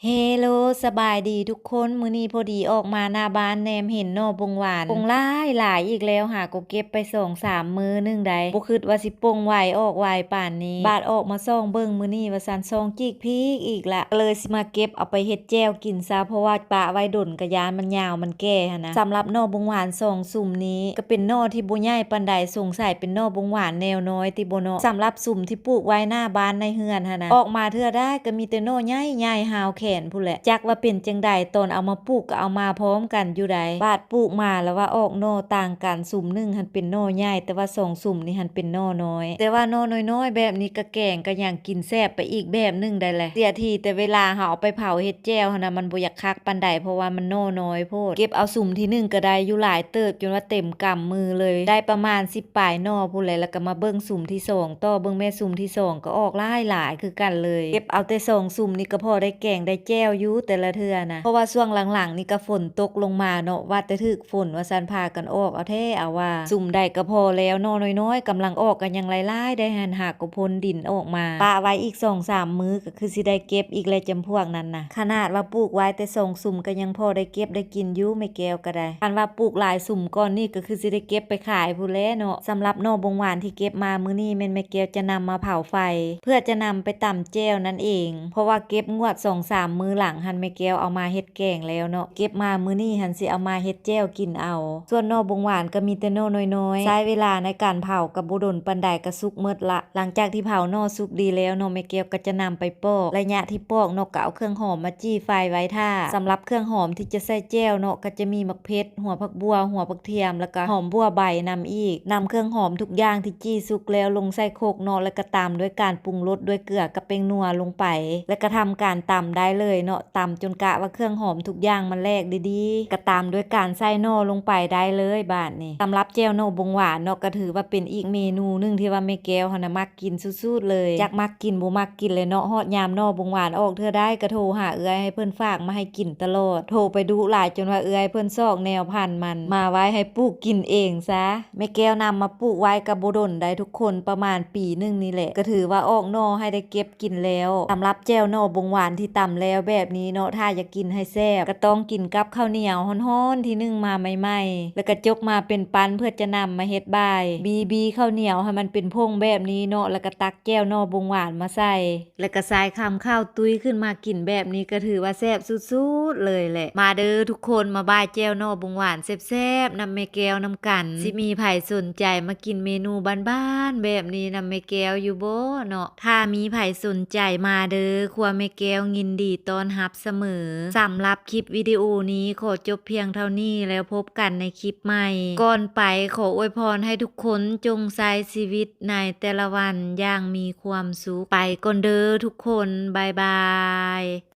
ເຮໂລ ສະບາຍດີທຸກຄົນ. ມື້ນີ້ພໍດີອອກມາໜ້າບ້ານ ແນມເຫັນໜໍ່ບົງຫວານປົງຫຼາຍໆອີກແລ້ວ. ຫາກໍເກັບໄປສອງສາມມື້ໜຶ່ງໃດ, ບໍ່ຄິດວ່າຊິປົງໄວອອກໄວປານນີ້. ບາດອອກມາສ່ອງເບິ່ງມື້ນີ້ວ່າຊັ້ນ, ສ່ອງຈີກພີກອີກລະ. ກໍເລີຍຊິມາເກັບເອົາໄປເຮັດແຈ່ວກິນຊະ, ເພາະວ່າປະໄວ້ດົນກະຢ້ານມັນຍາວມັນແກ່ຫັ້ນນະ. ສຳລັບໜໍ່ບົງຫວານສອງສຸມນີ້ ກໍເປັນໜໍ່ທີ່ບໍ່ໃຫຍ່ປານໃດ, ສົງໄສເປັນໜໍ່ບົງຫວານແນວນ້ອຍຕິບໍເນາະ. ສຳລັບສຸມທີ່ປູກໄວ້ໜ້າບ້ານໃນເຮືອນຫັ້ນນະ, ອອກມາເທື່ອໃດກໍມີແຕ່ໜໍ່ໃຫຍ່ໆຮາວແຂນພຸ້ນແຫຼະ. ຈັກວ່າເປັນຈັ່ງໃດ, ຕອນເອົາມາປູກກໍເອົາມາພ້ອມກັນຢູ່ໃດ. ບາດປູກມາແລ້ວວ່າອອກໜໍ່ຕ່າງກັນ, ສຸມໜຶ່ງຫັ້ນເປັນໜໍ່ໃຫຍ່, ແຕ່ວ່າສອງສຸມນີ້ຫັ້ນເປັນໜໍ່ນ້ອຍ. ແຕ່ວ່າໜໍ່ນ້ອຍໆແບບນີ້ ກະແກງກະຫຍັງກິນແຊບໄປອີກແບບໜຶ່ງໄດ໋ແຫຼະ. ເສຍທີແຕ່ເວລາເຮົາເອົາໄປເຜົາເຮັດແຈ່ວຫັ້ນນະ, ມັນບໍ່ຢາກຄັກປານໃດ ເພາະວ່າມັນໜໍ່ນ້ອຍໂພດ. ເກັບເອົາສຸມທີໜຶ່ງກໍໄດ້ຢູ່ຫຼາຍເຕີບ ຈົນວ່າເຕັມກຳມືເລີຍ, ໄດ້ປະມານສິບປາຍໜໍ່ພຸ້ນແຫຼະ. ແລ້ວກໍມາເບິ່ງສຸມທີສອງຕໍ່, ເບິ່ງແມ້ ສຸມທີສອງກໍອອກຫຼາຍໆຄືກັນເລີຍ. ເກັບເອົາແຕ່ສອງສຸມນີ້ກໍພໍໄດ້ແກງໄດ້ແຈ່ວຢູ່ແຕ່ລະເທື່ອນະ, ເພາະວ່າຊ່ວງຫຼັງໆນີ້ກໍຝົນຕົກລົງມາເນາະ, ວ່າແຕ່ຖືກ ຝົນວ່າຊັ້ນ ພາກັນອອກເອົາແທ້ເອົາວ່າ. ສຸມໃດກໍພໍແລ້ວ, ໜໍ່ນ້ອຍໆກຳລັງອອກກໍຍັງຫຼາຍໆໄດ໋ຫັ້ນ, ຫາກໍພົ້ນດິນອອກມາ. ປະໄວ້ອີກສອງສາມມື້ກໍຄືຊິໄດ້ເກັບອີກແລ້ວ ຈຳພວກນັ້ນນະ. ຂະໜາດວ່າປູກໄວ້ແຕ່ສອງສຸມກໍຍັງພໍໄດ້ເກັບໄດ້ກິນຢູ່, ແມ່ແກ້ວກໍໄດ້. ຄັນວ່າປູກຫຼາຍສຸມກ່ອນນີ້ ກໍຄືຊິໄດ້ເກັບໄປຂາຍພຸ້ນແຫຼະເນາະ. ສຳລັບໜໍ່ບົງຫວານທີ່ເກັບມາມື້ນີ້ ແມ່ນແມ່ແກ້ວຈະນຳມາເຜົາໄຟ ເພື່ອຈະນຳໄປຕຳແຈ່ວນັ້ນເອງ, ເພາະວ່າເກັບງວດສອງສາມມື້ຫຼັງຫັ້ນ ແມ່ແກ້ວເອົາມາເຮັດ ແກງແລ້ວເນາະ, ເກັບມາມື້ນີ້ຫັ້ນຊິເອົາມາເຮັດແຈ່ວກິນເອົາ. ສ່ວນໜໍ່ບົງຫວານກໍມີແຕ່ໜໍ່ນ້ອຍໆ, ໃຊ້ເວລາໃນການເຜົາກໍບໍ່ດົນປານໃດກໍສຸກໝົດລະ. ຫຼັງຈາກທີ່ເຜົາໜໍ່ສຸກດີແລ້ວເນາະ, ແມ່ແກ້ວກໍຈະນຳໄປປອກ. ໄລຍະທີ່ປອກເນາະ ກໍເອົາເຄື່ອງຫອມມາຈີ່ໄຟໄວ້ຖ້າ. ສຳລັບເຄື່ອງຫອມທີ່ຈະໃສ່ແຈ່ວເນາະ ກໍຈະມີໝາກເຜັດ, ຫົວຜັກບົ່ວ, ຫົວຜັກທຽມ ແລ້ວກໍຫອມບົ່ວໃບນຳອີກ. ນຳເຄື່ອງຫອມທຸກຢ່າງທີ່ຈີ່ສຸກແລ້ວລົງໃສ່ຄົກເນາະ, ແລ້ວກໍຕາມດ້ວຍການປຸງລົດດ້ວຍເກືອກັບແປ້ງນົວລົງໄປ, ແລ້ວກໍທຳການຕຳໄດ້ເລີຍເນາະ. ຕຳຈົນກະວ່າເຄື່ອງຫອມທຸກຢ່າງມັນແຫຼກດີໆ ກໍຕາມດ້ວຍການໃສ່ໜໍ່ລົງໄປໄດ້ເລີຍບາດນີ້. ສຳລັບແຈ່ວໜໍ່ບົງຫວານເນາະ ກໍຖືວ່າເປັນອີກເມນູໜຶ່ງທີ່ວ່າແມ່ແກ້ວຫັ້ນນະມັກກິນສຸດໆເລີຍ. ຈັກມັກກິນບໍ່ມັກກິນແຫຼະເນາະ, ຮອດຍາມໜໍ່ບົງຫວານອອກເທື່ອໃດ ກໍໂທຫາເອື້ອຍໃຫ້ເພິ່ນຝາກມາໃຫ້ກິນຕະຫຼອດ. ໂທໄປດຸຫຼາຍຈົນວ່າເອື້ອຍເພິ່ນຊອກແນວພັນມັນມາໄວ້ໃຫ້ປູກກິນເອງຊະ. ແມ່ແກ້ວນຳມາປູກໄວ້ກໍບໍ່ດົນໃດ໋ທຸກຄົນ, ປະມານປີໜຶ່ງນີ້ແຫຼະ ກໍຖືວ່າອອກໜໍ່ໃຫ້ໄດ້ເກັບກິນແລ້ວ. ສຳລັບແຈ່ວໜໍ່ບົງຫວານທີ່ຕຳແລ້ວແບບນີ້ເນາະ, ຖ້າຢາກກິນໃຫ້ແຊບ ກໍຕ້ອງກິນກັບເຂົ້າໜຽວຮ້ອນໆທີ່ໜຶ້ງມາໃໝ່ໆ ແລ້ວກໍຈົກມາເປັນປັ້ນເພື່ອຈະນຳມາເຮັດບ່າຍ. ບີໆເຂົ້າໜຽວໃຫ້ມັນເປັນຜົງແບບນີ້ເນາະ, ແລ້ວກໍຕັກແຈ່ວໜໍ່ບົງຫວານມາໃສ່ ແລ້ວກໍຊາຍຄຳເຂົ້າຕຸ້ຍຂຶ້ນມາກິນແບບນີ້ ກໍຖືວ່າແຊບສຸດໆເລີຍແຫຼະ. ມາເດີທຸກຄົນ, ມາບ່າຍແຈ່ວໜໍ່ບົງຫວານແຊບໆນຳແມ່ແກ້ວນຳກັນ. ຊິມີໃຜສົນໃຈມາກິນເມນູບ້ານໆແບບນີ້ນຳແມ່ແກ້ວຢູ່ບໍ່ເນາະ? ຖ້າມີໃຜສົນໃຈມາເດີ, ຄົວແມ່ແກ້ວຍິນດີຕ້ອນຮັບສະເໝີ. ສຳລັບຄລິບວິດີໂອນີ້ຂໍຈົບພຽງເທົ່ານີ້, ແລ້ວພົບກັນໃນຄລິບໃໝ່. ກ່ອນໄປ, ຂໍອວຍພອນໃຫ້ທຸກຄົນຈົ່ງໃຊ້ຊີວິດ ໃນແຕ່ລະວັນຢ່າງມີຄວາມສຸກ. ໄປກ່ອນເດີທຸກຄົນ, ບາຍບາຍ.